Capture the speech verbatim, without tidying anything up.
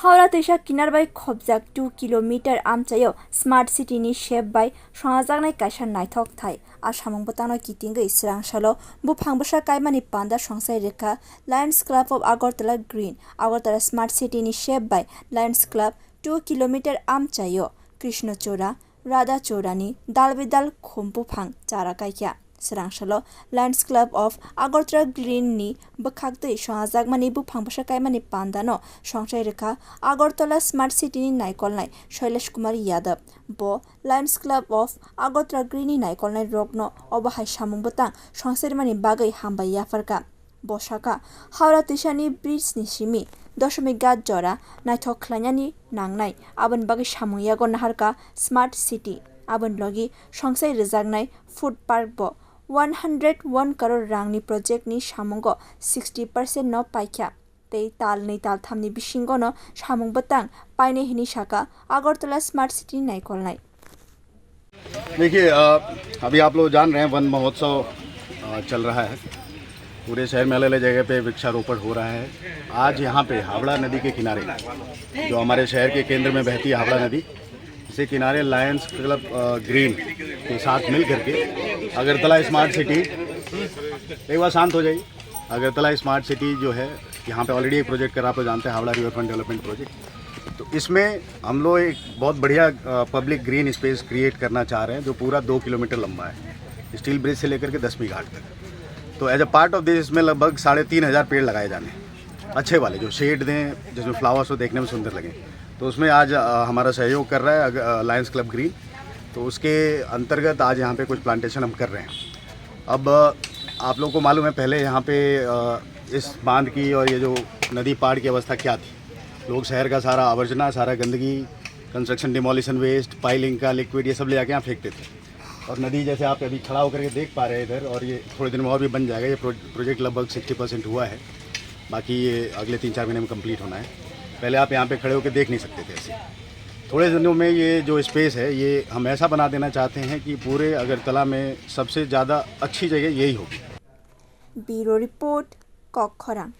Howrah twisa kinar bai khobjak two kilometer amchaio smart city ni shape bai swnamjaknai kaisa naithok thai. A samung bwtangno kitingwi swrangsalo buphang bwsa kaimani panda songchai rwkha Lions Club of Agartala Green. Agartala Smart City ni shape bai Lions Club two kilometer amchaio Krishna Chora, Radha Chorani dalbidal khum buphang chara kaikha. Swrangsalo Lions Club of Agartala Green ni bwkhaktwi swnamjakmani buphang bwsa kaimani pandano songchai rwkha Agartala Smart City ni naikolnai Shailesh Kumar Yadav. Bo Lions Club of Agartala Green ni naikolnai rokno obo hai samung bwtang songchairmani bagwi hambai yapharkha. Bo sakha, Howrah twisani bridge ni simi doshomik gat jora naithok khlainani nangnai, aboni bagwi samung yago naharkha Smart City. Aboni logi songchai rwjaknai food park bo one hundred one crore rangni project ni samungo sixty percent no paikha. Tei tal nwi tal thamni bisingono samung bwtang painai hwnwi sakha Agartala Smart City ni naikolnai. देखिए, अ, अभी आप लोग जान रहे हैं, वन महोत्सव अ, चल रहा है। पूरे शहर में अलग अलग जगह पे वृक्षारोपण हो रहा है। आज यहाँ पे हावड़ा नदी के किनारे, जो हमारे शहर के केंद्र में बहती है हावड़ा नदी, इसके किनारे लायंस क्लब अ, ग्रीन के साथ मिल करके अगरतला स्मार्ट सिटी, एक बार शांत हो जाइए। अगरतला स्मार्ट सिटी जो है, यहाँ पे ऑलरेडी एक प्रोजेक्ट कर रहा, आप लोग जानते हैं, Howrah river front development project. तो इसमें हम लोग एक बहुत बढ़िया पब्लिक ग्रीन स्पेस क्रिएट करना चाह रहे हैं, जो पूरा दो किलोमीटर लंबा है, स्टील ब्रिज से लेकर के दसवीं घाट तक। तो as a part of this, इसमें लगभग साढ़े तीन हज़ार पेड़ लगाए जाने हैं, अच्छे वाले, जो शेड दें, जिसमें फ्लावर्स हो, देखने में सुंदर लगें। तो उसमें आज अ, हमारा सहयोग कर रहा है लायंस क्लब ग्रीन। तो उसके अंतर्गत आज यहाँ पे कुछ प्लांटेशन हम कर रहे हैं। अब अ, आप लोगों को मालूम है, पहले यहाँ पे अ, इस बांध की और ये जो नदी पाड़ की अवस्था क्या थी। लोग शहर का सारा आवर्जना, सारा गंदगी, कंस्ट्रक्शन डिमोलिशन वेस्ट, पाइलिंग का लिक्विड, ये सब ले जाके यहाँ फेंकते थे। और नदी, जैसे आप अभी खड़ा होकर के देख पा रहे हैं इधर, और ये थोड़े दिन में और भी बन जाएगा। ये प्रो, प्रोजेक्ट लगभग सिक्सटी परसेंट हुआ है, बाकी ये अगले तीन चार महीने में कंप्लीट होना है। पहले आप यहाँ पे खड़े होकर देख नहीं सकते थे ऐसे। थोड़े दिनों में ये जो स्पेस है, ये हम ऐसा बना देना चाहते हैं कि पूरे अगरतला में सबसे ज़्यादा अच्छी जगह यही होगी। Bureau Report, Kokkhorang.